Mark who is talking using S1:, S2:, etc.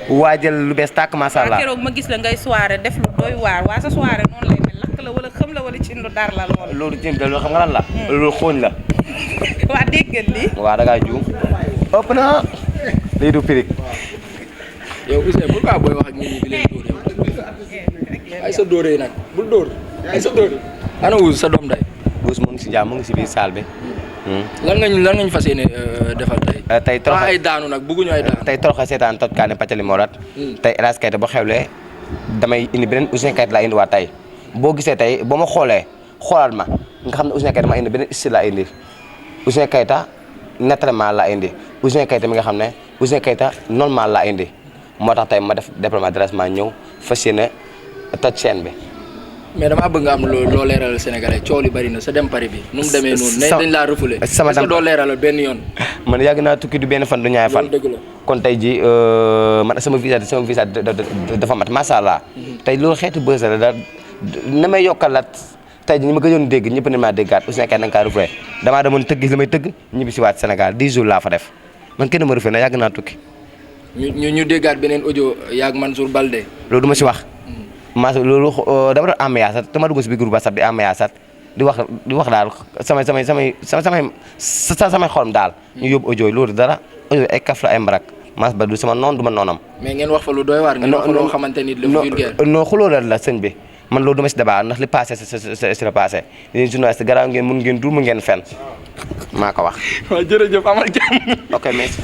S1: waajal lu bees tàkk macha allah.
S2: keroog ma gis la ngay soirée def lu doy waar waa sa soirée noonu lay mel lakk la wala xëm la wala ci lu dar la lool.
S1: loolu ci loolu xam nga lan la. loolu xooñ la.
S2: waa déggal lii.
S1: waa da ngaa juum. ëpp na lii du pirig.
S3: yow Ouzin pourquoi booy wax ak nit ñi di leen dóor yow ay sa dóoree nag bul dóor ay sa dóoree. ana Ouz sa doom day.
S1: Ouz mu ngi si jàmm mu ngi si biir salle bi.
S3: lan nga ñu fas yéene defal tey.
S1: tey toroxa
S3: ay daanu nag bëgguñu ay daanu.
S1: tey toroxa seetaan toj kaane pàccali moo rat. tey El Hadj Keita bu xewlee damay indi beneen Ouzin Keita laa indiwaat tey boo gisee tey boo ma xoolee xoolaat ma nga xam ne Ouzin Keita ma indi beneen style laa indi Ouzin Keita naturellement laa indi Ouzin Keita mi nga xam ne Ouzin Keita normal laa indi moo tax tey ma def département dressement ñëw fas yéene toj chaîne bi.
S3: mais damaa bëgg nga am loo leeralal Sénégalais coow li bari na sa dem Paris bi nu mu demee noonu. dañ laa refoulé.
S1: sama
S3: est-ce que doo leeralal benn yoon.
S1: man yàgg naa tukki du benn fan du ñaari fan.
S3: dëgg la
S1: kon tey ji man sama visa dafa mat macha allah. tey loolu xeetu bës la da na may yokkalaat tey ji ñi ma gëjoon dégg ñëpp ne maa déggaat Ouzin Keita da nga kaa refoulé damaa demoon tëgg li may tëgg ñibbi si waat Sénégal 10 jours laa fa def man kenn ma refoulé na yàgg naa tukki.
S3: ñu déggaat beneen audio yaag Mansour Balde.
S1: loolu du ma si wax. loolu dama doon ambiance te ma dugg si biir groupe WhatsApp di ambiance di wax daal samay xolam daal. ñu yóbbu audio loolu dara audio ay kaf la ay mbarak mas ba du sama noon du ma noonam.
S3: mais ngeen wax fa lu doy waar. ngeen wax fa loo xamante ni dafa vulgaire.
S1: non xuloo la sëñ bi man loolu dama si débat ndax li passé c'est le passé yéen journaliste garaaw ngeen mun ngeen dul mun ngeen fen maa ko wax.
S3: waaw jërëjëf amal jàmm.
S1: ok merci.